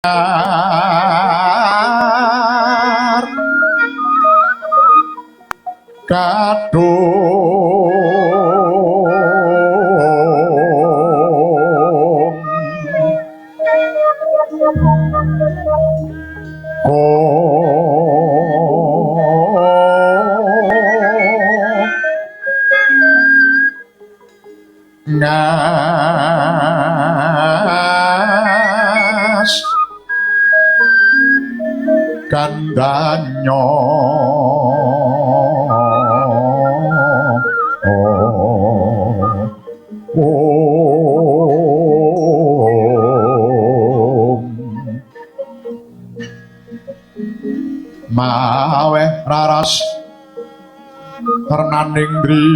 Kadung ngas kandanyo maweh raras ternaning driya.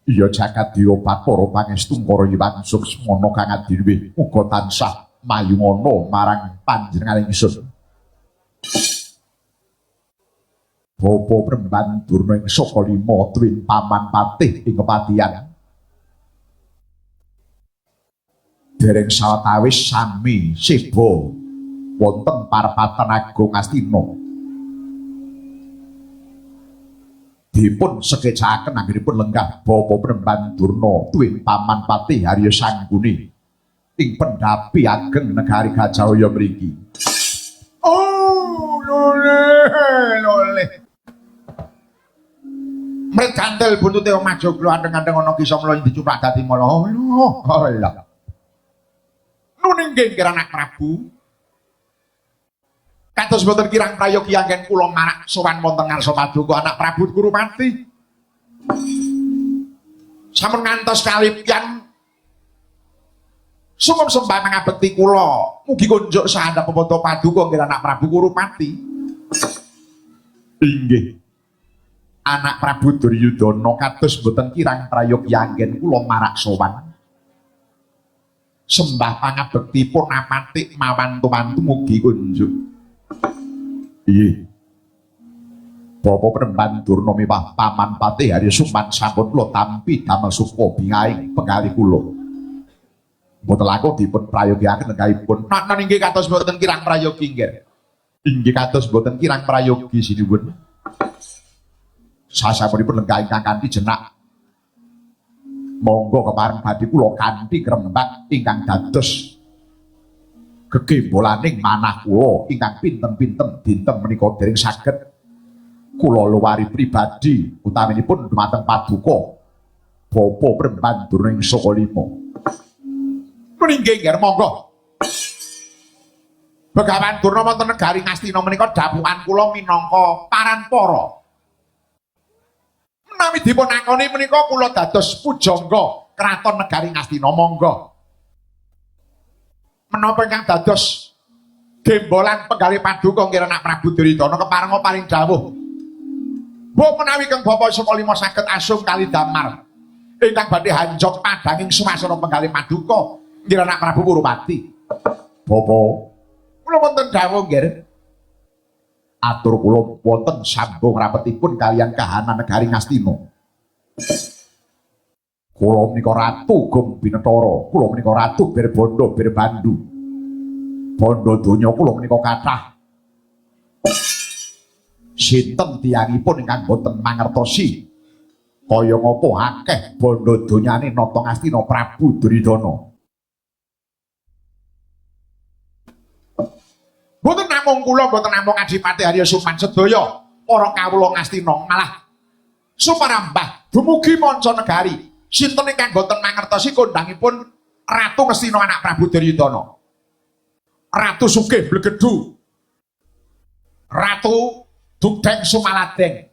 Iya jagat dewa Bathara pangestu Ngara Hyang Suksmana kang adiluwih muga tansah mayungana marang panjenengan ingsun. Bapa Premban Durna ing Saka Lima tuwin paman patih ing kepatihan. Dereng sawetawis sami seba wonten parepatan Agung Astina. Dipun sekecakaken anggenipun lenggah Bapa Premban Durna tuwin paman patih Arya Sangguni ing pendhapi ageng negari Gajahwaya mriki. Oh, loleh, loleh. Mrit gandel buntute omah joglo andeng-andeng ana kisah mla dicuplak dadi mala. Oh, Allah. Nuning nggih anak Prabu. Kados boten kirang prayogi anggen kula marak sowan wonten ngarsa paduka anak Prabu Kurupati. Sampun ngantos kalipyan sumum sembah mangabekti kula. Mugi kunjuk sahandap pepodo paduka nggih anak Prabu Kurupati. Inggih. Anak Prabu Duryudana kados boten kirang prayogi anggen kula marak sowan. Sembah pangabekti pun apatik mawantu-wantu mugi kunjuk. Iya. Bapa Premban Durna miwah paman patih Arya Suman sampun kula tampi damel suka bingahing penggalih kula. Mboten langkung dipun prayogiaken lenggahipun. Nonton inggih kados mboten kirang prayogi nggih. Inggih kados mboten kirang prayogi sinuwun. Sasampunipun lenggah ingkang kanthi jenak. Monggo kepareng badhe kula kanthi krembak ingkang dados gegembolaning manah kula ingkang pinten-pinten dinten menika dereng saged kula luwari pribadi utaminipun dumateng paduka Bapa Premban Durna ing Saka Lima. Meninggih nggih monggo. Begawan Durna wonten negari Ngastina menika dhapukan kula minangka paranpara. Menawi dipun akoni menika kula dados pujangga kraton negari Ngastina monggo. Menapa ingkang dados gembolan penggalih paduka nggih anak Prabu Duryudana keparenga paring dawuh. Mbok menawi keng Bapa Saka Lima saged asung kali damar ingkang badhe hanjok padanging sumasana penggalih paduka nggih anak Prabu Kurupati. Bapa kula wonten dawuh nggih. Atur kula wonten sambung rapetipun kaliyan kahanan negari Ngastina. Kula menika Ratu Gong Binetara, kula menika Ratu Birbondo Birbandu. Bondo donya kula menika kathah. Sinten tiyangipun ingkang boten mangertosi kaya ngapa akeh bondo donyane nata Ngastina Prabu Duryudana. Mboten namung kula, mboten namung Adipati Arya Suman sedaya para kawula Ngastina malah sumarambah dumugi manca negari. Sinten ingkang boten mangertosi kondangipun Ratu Ngastina anak Prabu Duryudana. Ratu Sugih Blegedu. Ratu Dugdeng Sumaladeng.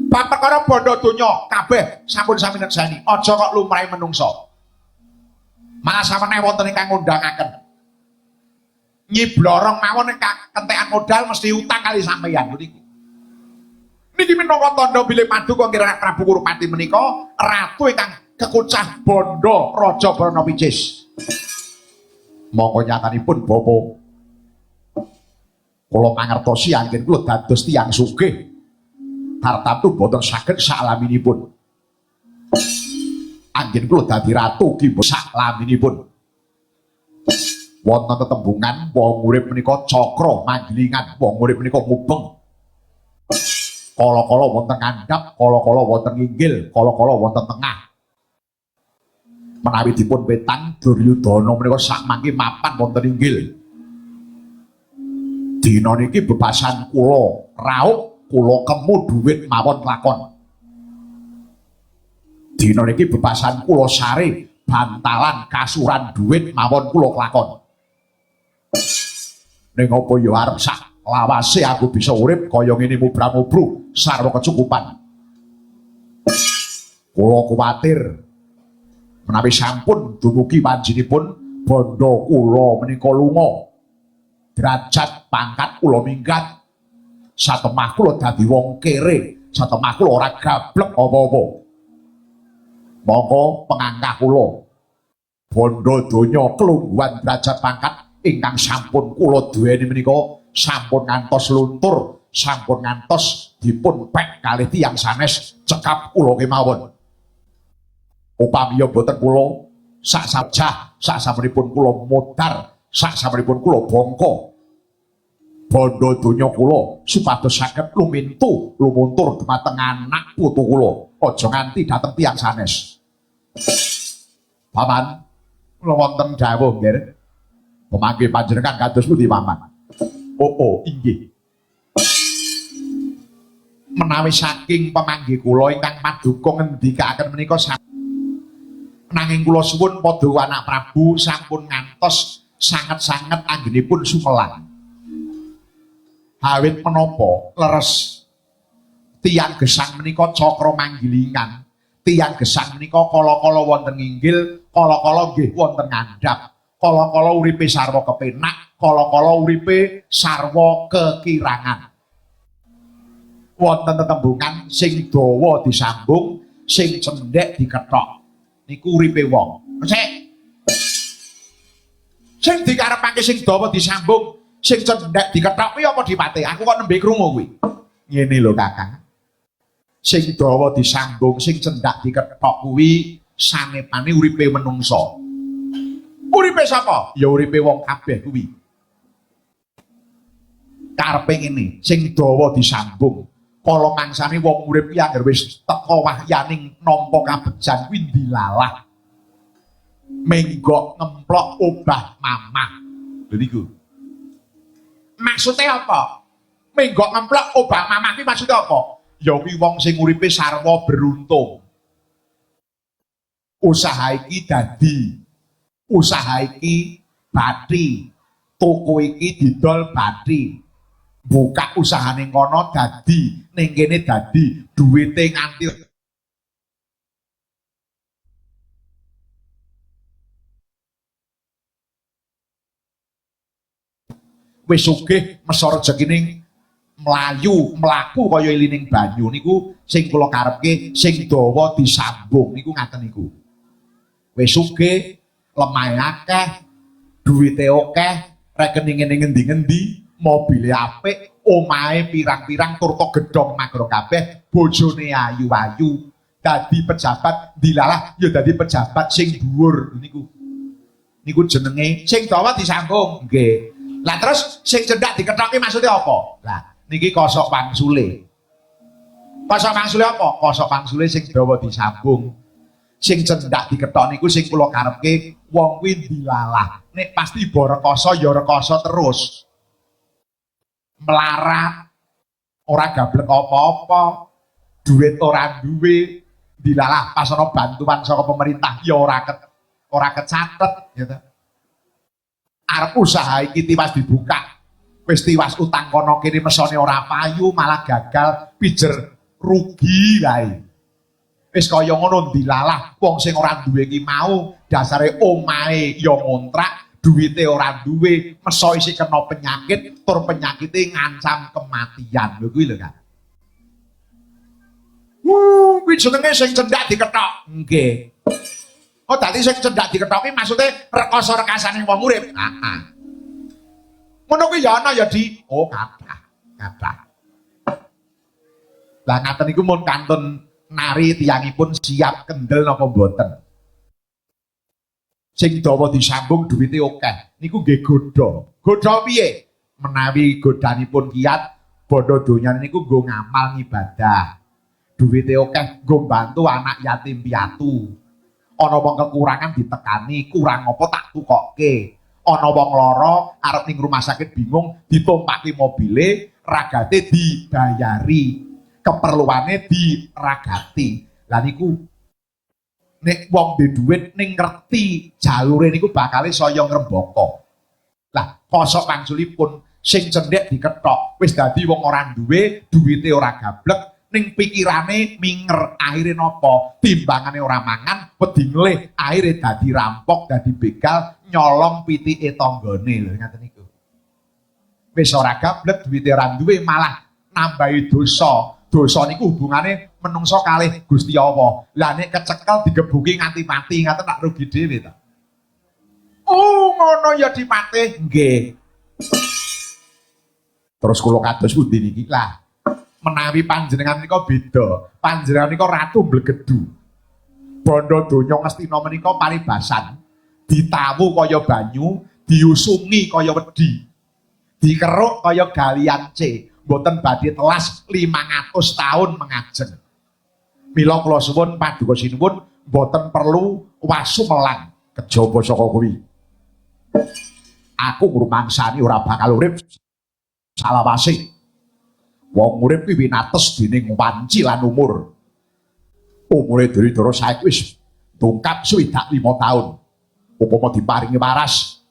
Bab perkara bondo donya kabeh sampun sami neksani. Aja kok lumrahe menungsa. Malah sameneh wonten ingkang ngundhangaken. Nyi Blorong mawon nek kentekan modal mesti utang kali sampeyan niku. Niki minangka tandha bilih paduka nggih Prabu Kurupati menika ratu ingkang kekucah bondo Raja Brana Picis. Monggo nyatanipun Bapak kula mangertosi anggen kula dados tiyang sugih. Tartamtu boten saged saklaminipun. Anggen kula dadi ratu ugi saklaminipun. Wonten tetembungan wong urip menika cakra manggilingan, wong urip menika mubeng. Kala-kala wonten ngandhap, kala-kala wonten nginggil, kala-kala wonten tengah. Menawi dipun petang Duryudana menika sakmangke mapan wonten inggil. Dina niki bebasan kula raup, kula kemu dhuwit mawon lakon. Dina niki bebasan kula sare bantalan kasuran dhuwit mawon kula lakon. Ning apa ya arep sak lawase aku bisa urip kaya ngene mubra-mubru sarwa kecukupan. Kula kuwatir menawi sampun dumugi panjinipun bondo kula menika lunga. Derajat pangkat kula minggat. Satemah kula dadi wong kere, satemah kula ora gablek apa-apa. Monggo pengangkah kula bondo donya kelungguhan derajat pangkat ingkang sampun kula duweni menika sampun ngantos luntur, sampun ngantos dipun pek kalih tiyang sanes cekap kula kemawon. Upami boten kula sak sajah, sak samunipun kula modar, sak samunipun kula bongko bondo donya kula supados saged lumintu lumuntur dumateng anak putu kula, aja nganti dhateng tiyang sanes. Paman, kula wonten dawuh nggih. Pemanggih panjenengan kados pundi, Paman? Oh, inggih. Menawi saking pemanggih kula ingkang paduka ngendikaaken menika nanging kula suwun padha anak Prabu sampun ngantos sanget-sanget anggenipun sumelang. Awit menapa leres tiyang gesang menika cakra manggilingan, tiyang gesang menika kala-kala wonten nginggil, kala-kala nggih wonten ngandhap, kala-kala uripe sarwa kepenak, kala-kala uripe sarwa kekirangan. Wonten tetembungan sing dawa disambung, sing cendhek dikethok. Niku uripe wong. Sik. Sing dikarepake sing dawa disambung, sing cendhek dikethok kuwi apa dipate? Aku kok nembe krungu kuwi. Ngene lho Kakang. Sing dawa disambung, sing cendhak dikethok kuwi sanepane uripe menungsa. Uripe sapa? Ya uripe wong kabeh kuwi. Karepe ngene, sing dawa disambung. Kala mangsane wong urip ki angger wis teka wahyaning nampa kabejan kuwi ndilalah. Menggok ngemplok obah mamah. Lho niku. Maksude apa? Menggok ngemplok obah mamah kuwi maksude apa? Ya kuwi wong sing uripe sarwa beruntung. Usaha iki dadi, usaha iki bathi, toko iki didol bathi. Buka usaha ning kono dadi, ning kene dadi, duwite nganti wis sugih mesa rejekine mlayu, mlaku kaya ilining banyu niku sing kula karepke sing dawa disambung niku ngaten niku. Wis sugih, lemahe akeh, duwite akeh, rekeninge ning ngendi-ngendi, mobile apik, omahe pirang-pirang turta gedhong magro kabeh, bojone ayu-ayu, dadi pejabat dilalah ya dadi pejabat sing dhuwur niku. Niku jenenge sing dawa disambung. Nggih. Lah terus sing cendhak dikethoki maksude apa? Lah niki kosok wangsule. Kosok wangsule apa? Kosok wangsule sing dawa disambung. Sing cendhak dikethok niku sing kula karepke wong kuwi dilalah. Nek pasti iba rekoso ya rekoso terus. Melarat, ora gablek apa-apa, duit ora duwe, dilalah pas ana bantuan saka pemerintah ya ora kecatet gitu. Arep usaha iki tiwas dibuka Wis tiwas utang kono kene mesone ora payu, malah gagal, pijer rugi wae. Wis kaya ngono dilalah wong sing ora duwe ki mau dasare omahe ya ngontrak, duwite ora duwe, meso isih kena penyakit, tur penyakite ngancam kematian. Lho kuwi lho, Kak. Wuh, kuwi jenenge sing cendak dikethok. Nggih. Oh, dadi sing cendak dikethok ki maksude rekoso-rekasane wong urip. Heeh. Ngono kuwi ya ana ya, Di. Oh, kathah. Kathah. Lah ngaten niku mun kantun nari tiyangipun siap kendel napa mboten. Sing dawa disambung duwite akeh niku nggih godha. Godha piye? Menawi godhanipun kiat bondo donyane niku nggo ngamal ngibadah. Duwite akeh nggo bantu anak yatim piatu. Ana wong kekurangan ditekani, kurang apa tak tukokke. Ana wong lara arep ning rumah sakit bingung ditumpaki mobile, ragate dibayari. Keperluane diragati. Lah niku nek wong duwe dhuwit ning ngerti jalure niku bakale saya ngrembaka. Lah kosok wangsulipun sing cendhek dikethok, wis dadi wong ora duwe, duwite ora gablek, ning pikirane minger, akhire napa? Timbangane ora mangan, wedi ngelih, akhire dadi rampok, dadi begal, nyolong pitike tanggane lho ngaten niku. Wis ora gablek, duwite ora duwe, malah nambahi dosa. Dosa niku hubungane menungso kalih Gusti Allah. Lah nek kecekel digebuki nganti mati ngaten tak rugi dhewe ta. Oh, ngono ya dipatih. Nggih. Terus kula kados pundi niki? Lah, menawi panjenengan menika beda. Panjenengan menika ratu mblegedu. Bondo donya Ngastina menika paribasan. Ditawu kaya banyu, diusungi kaya wedi. Dikeruk kaya galian C. Mboten badhe telas 500 tahun mengajeng. Mila kula suwun paduka sinuwun mboten perlu wasumelang kejaba saka kuwi. Aku ngrumangsani ora bakal urip salawase. Wong urip kuwi winates dening wanci lan umur. Umure Duryudana saiki wis dongkap 65 taun. Upama diparingi waras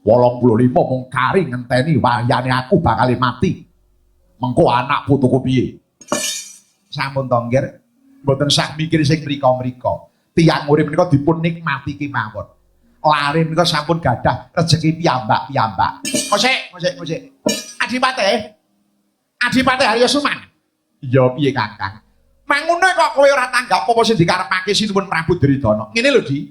85 mung kari ngenteni wayane aku bakal mati. Mengko anak putuku piye? Sampun to, nggih. Mboten sah mikir sing mrika-mrika. Tiyang urip menika dipun nikmati kemawon. Lare menika sampun gadah rejeki piyambak-piyambak. Kosek, kosek, kosek. Adipate. Adipate Harya Suman. Iya piye Kakang? Mangune kok kowe ora tanggap apa sing dikarepake Sinuwun Prabu Duryudana. Ngene lho, Di.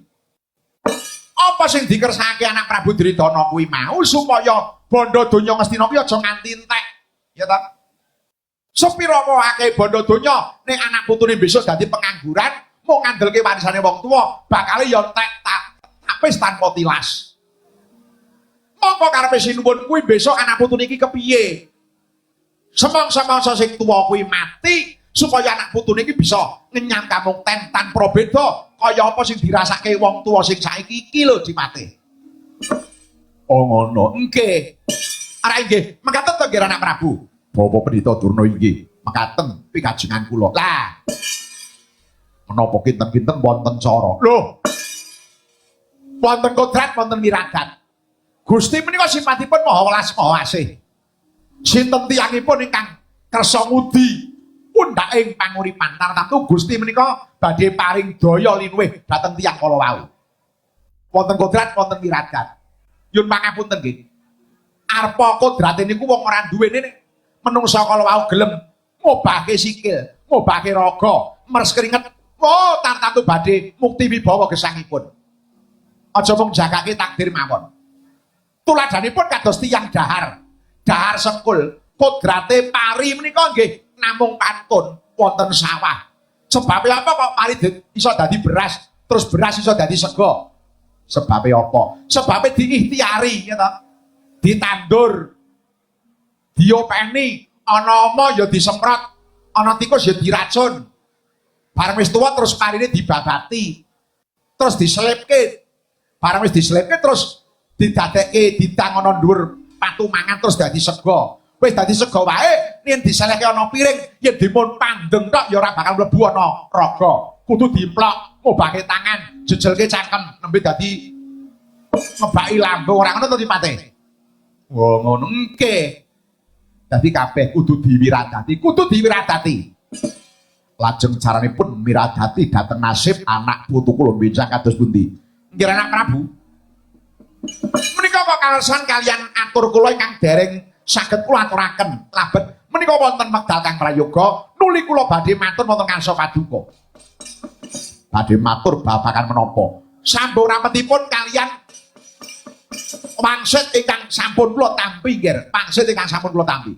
Apa sing dikersake anak Prabu Duryudana kuwi mau supaya bondo donya Ngastina kuwi aja nganti entek. Ya ta? Sepira akeh bondo donya nek anak putune besok dadi pengangguran, mau ngandelke warisane wong tuwa, bakale ya entek tak tapis tanpa tilas. Mongko karepe sinuwun kuwi besok anak putune iki kepiye? Semangsa-mangsa sing tuwa kuwi mati supaya anak putune iki bisa ngenyang kamukten tanpa beda kaya apa sing dirasake wong tuwa sing saiki iki lho dimate. Oh ngono. Nggih. Ora nggih, mekaten to nggih anak Prabu. Bapak Pendhita Durna inggih, mekaten pikajengan kula. Lah. Menapa kinten-kinten wonten cara? Lho. Wonten kodrat, wonten wiragat. Gusti menika sifatipun maha welas maha asih. Sinten tiyangipun ingkang kersa ngudi undhaking panguripan tartamtu Gusti menika badhe paring daya linuwih dhateng tiyang kala wau. Wonten kodrat, wonten wiragat. Yun pangapunten nggih. Arpa kodrate niku wong ora duwe nek menungsa kala wau gelem ngobahke sikil, ngobahke raga, meres keringet, oh tartamtu badhe mukti wibawa gesangipun. Aja mung jagake takdir mawon. Tuladhanipun kados tiyang dahar, dahar sekul, kodrate pari menika nggih namung pantun wonten sawah. Sebabe apa kok pari iso dadi beras, terus beras iso dadi sego? Sebabe apa? Sebabe diikhtiari ya toh. Ditandur, diopeni, ana ama ya disemprot, ana tikus ya diracun. Bareng wis tuwa terus parine dibabati. Terus diselipke. Bareng wis diselipke terus didadekke didang ana dhuwur patumangan terus dadi sego. Wis dadi sego wae, yen diselehke ana piring, yen dimun pandeng tok ya ora bakal mlebu ana raga. Kudu diemplok, ngobahke tangan, jejelke cangkem, nembe dadi ngebaki lambung ora ngono to dipate. Oh ngono. Nggih. Dadi kabeh kudu diwiradati, kudu diwiradati. Lajeng caranipun miradati dhateng nasib anak putu kula benjang kados pundi? Nggih anak Prabu. Menika kok kaleresan kaliyan atur kula ingkang dereng saged kula aturaken labet menika wonten wekdal kang prayoga nuli kula badhe matur wonten ngarsa paduka. Badhe matur babagan menapa? Sambung rapetipun kaliyan wangsit ingkang sampun kula tampi nggih, wangsit ingkang sampun kula tampi.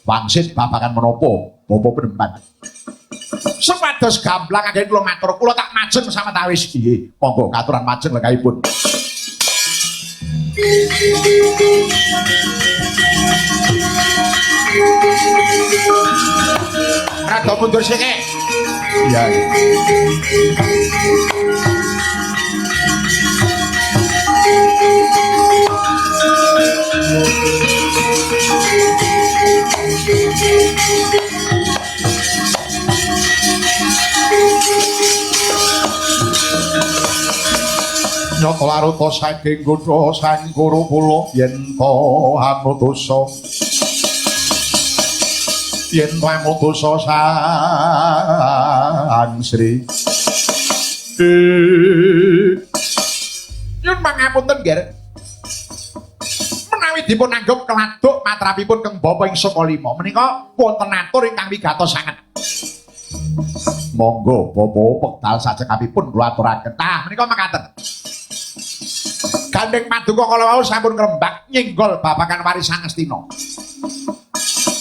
Wangsit babagan menapa? Bapak penemban. Supados gamblang anggen kula matur, kula tak majeng sawetawis. Nggih, monggo katuran majeng lenggahipun. Rada mundur sithik. Iya. Nyata laruta saking kutha sangkara kula yen ta amutusa yen ta amutusa sang Sri. Nyun pangapunten nggih. Menawi dipun anggep keladuk matrapipun Keng Bapa ing Saka Lima menika wonten atur ingkang wigatos sanget. Monggo Bapak wekdal sajekapipun kula aturaken. Tah menika mekaten. Gandeng paduka kala wau sampun ngrembak nyenggol babagan warisan Ngastina.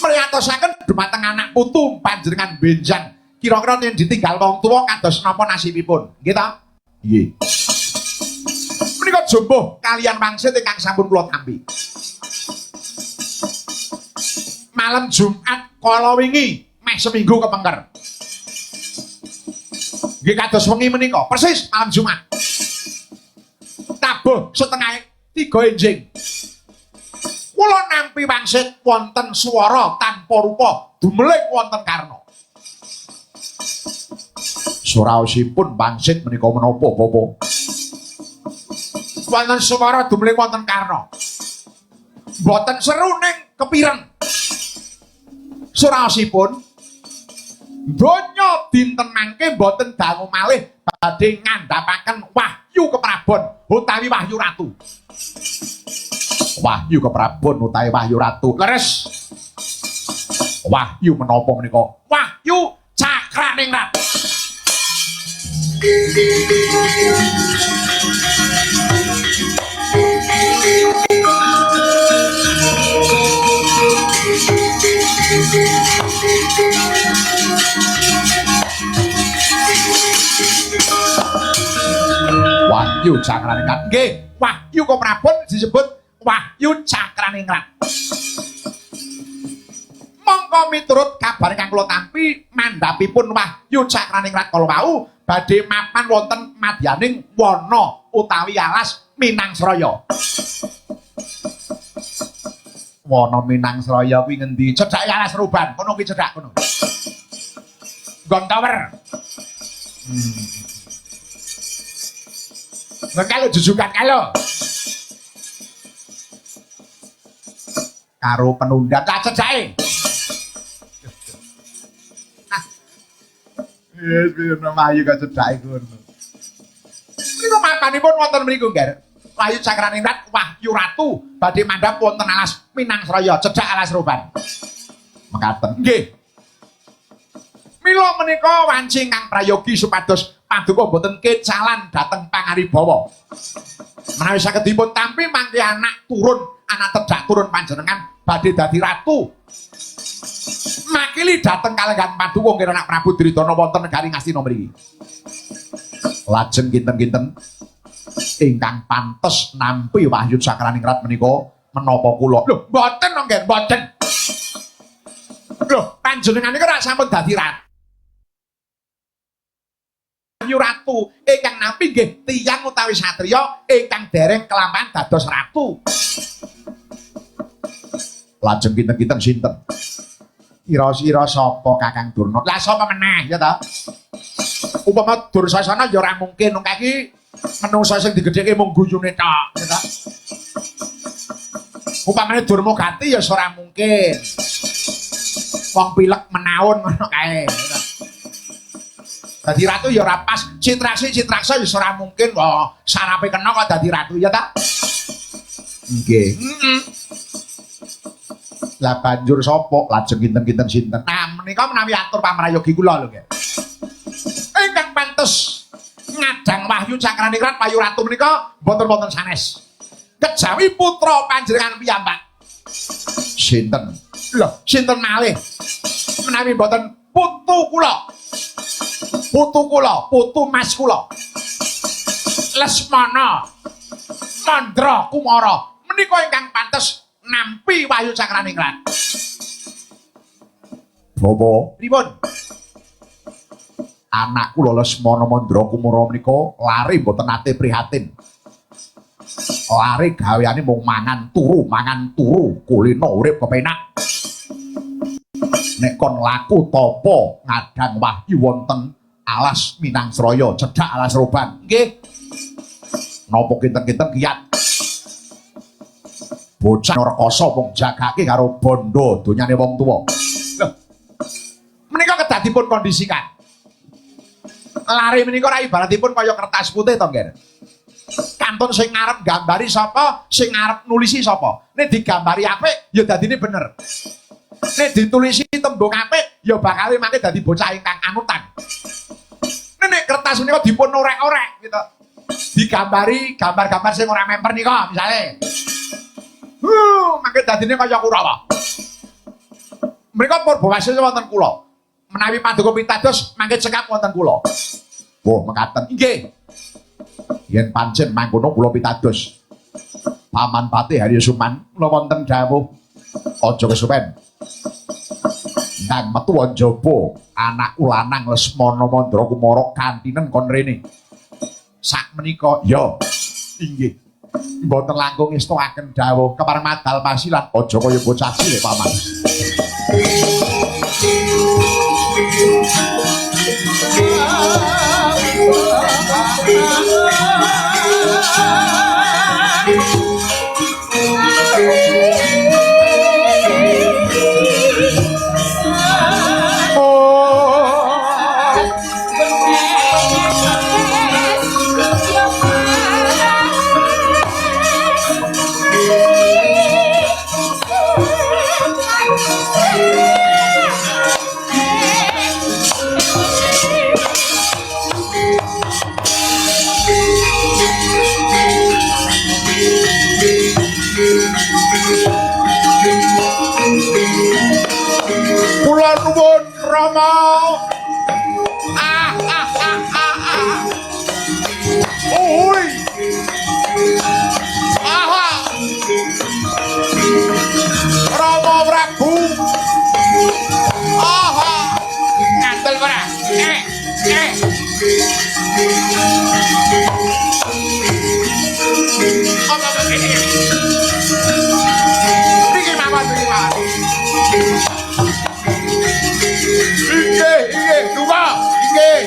Mriyatosaken dumateng anak putu panjenengan benjang. Kira-kira yen ditinggal wong tuwa kados napa nasibipun? Nggih ta? Nggih. Menika jumbuh kaliyan wangsit ingkang sampun kula tampi. Malam Jumat kala wingi meh seminggu kepengker. Nggih kados wengi menika, persis malam Jumat. Tabuh 2:30 enjing. Kula nampi wangsit wonten swara tanpa rupa dumeling wonten karna. Suraosipun wangsit menika menapa, Bapak? Wonten swara dumeling wonten karna. Mboten seru ning kepireng. Suraosipun donya dinten mangke mboten dangu malih badhe ngandhapaken wahyu keprabon utawi wahyu ratu. Wahyu keprabon utawi wahyu ratu. Leres. Wahyu menapa menika? Wahyu Cakraningrat. Wahyu Cakraningrat. Nggih, wahyu keprabon disebut Wahyu Cakraningrat. Mongko miturut kabar ingkang kula tampi, mandhapipun Wahyu Cakraningrat kala wau badhe mapan wonten madyaning wana utawi alas Minangsraya. Wana Minangsraya kuwi ngendi? Cedhake alas Ruban, kono kuwi cedhak kono. Nggon Tower. Nggon kalau jujukan kalau. Karo penundhan tak cedhake. Wis piye Wahyu kok cedhake ngono. Menika mapanipun wonten mriku, Ngger. Wahyu Cakraningrat, Wahyu Ratu badhe mandhap wonten alas Minangsraya, cedhak alas Ruban. Mekaten. Nggih. Mila menika wanci ingkang prayogi supados paduka boten kecalan dhateng pangaribawa. Menawi saged dipun tampi mangke anak turun, anak tedhak turun panjenengan badhe dadi ratu. Makili dhateng kalenggan paduka nggih anak Prabu Duryudana wonten negari Ngastina mriki. Lajeng kinten-kinten ingkang pantes nampi Wahyu Cakraningrat menika menapa kula? Lho, mboten nggih, mboten. Lho, panjenengan niku rak sampun dadi ratu. Wahyu Ratu ingkang nampi nggih tiyang utawi satriya ingkang dereng kelampahan dados ratu. Lajeng kinten-kinten sinten? Kira-kira sapa Kakang Durna? Lah sapa meneh ya ta? Upama Dursasana ya ora mungkin wong iki menungsa sing digedheke mung guyune tok ya ta. Upamane Durmagati ya ora mungkin. Wong pilek menaun ngono kae. Dadi ratu ya ora pas. Citraksi Citraksa ya ora mungkin. Wah, sarape kena kok dadi ratu ya ta? Nggih. Heeh. Lah banjur sapa? Lajeng kinten-kinten sinten? Nah, menika menawi atur pamrayogi kula lho, nggih. Ingkang pantes ngadang wahyu cakraningrat payu ratu menika mboten wonten sanes. Kejawi putra panjenengan piyambak. Sinten? Lho, sinten malih? Menawi mboten putu kula. Putu kula, putu mas kula. Lesmana Mandra Kumara menika ingkang pantes nampi wahyu cakraningrat. Bapak, pripun? Anak kula Lesmana Mandra Kumara menika lare mboten nate prihatin. Lare gaweane mung mangan turu, kulino urip kepenak. Nek kon laku tapa ngadang wahyu wonten alas Minangsraya, cedhak alas Roban. Nggih. Napa kinten-kinten kiat? Bocah rekoso mung jagake karo bondo donyane wong tuwa. Lho. Menika kedah dipun kondisikan. Lare menika ora ibaratipun kaya kertas putih to, Ngger. Kantun sing ngarep gambari sapa, sing ngarep nulisi sapa. Nek digambari apik ya dadine bener. Nek ditulisi tembung apik ya bakal mangke dadi bocah ingkang anutan. Nek kertas menika dipun orek-orek gitu. Digambari gambar-gambar sing ora memper nika misale. Mangke dadine kaya Kurawa. Mriko purbawasih wonten kula. Menawi paduka pitados mangke cekap wonten kula. Wah, mekaten. Nggih. Yen pancen mangkono kula pitados. Paman Patih Harya Suman kula wonten dawuh aja kesuwen. Ndang metu njaba anakku lanang Lesmana Mandra Kumara kantinen kon rene. Sak menika ya inggih. Mboten langkung ngestoaken dawuh kepareng madal pasilan aja kaya bocah cilik paman. Kula nuwun Rama. Ah ah ah ah ah. Oi. Aha. Rama Prabu. Aha. Ngandel ora? Eh, eh. Apa iki? Niki mawon, niki mawon. Inggih, inggih, tunggu, inggih.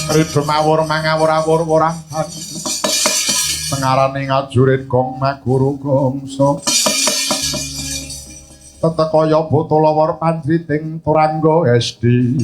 Ridho mawur mangawur-awur worahan. Tengarane ngajurit gong maguru gongso. Tetekaya botolawar panjriting turangga SD.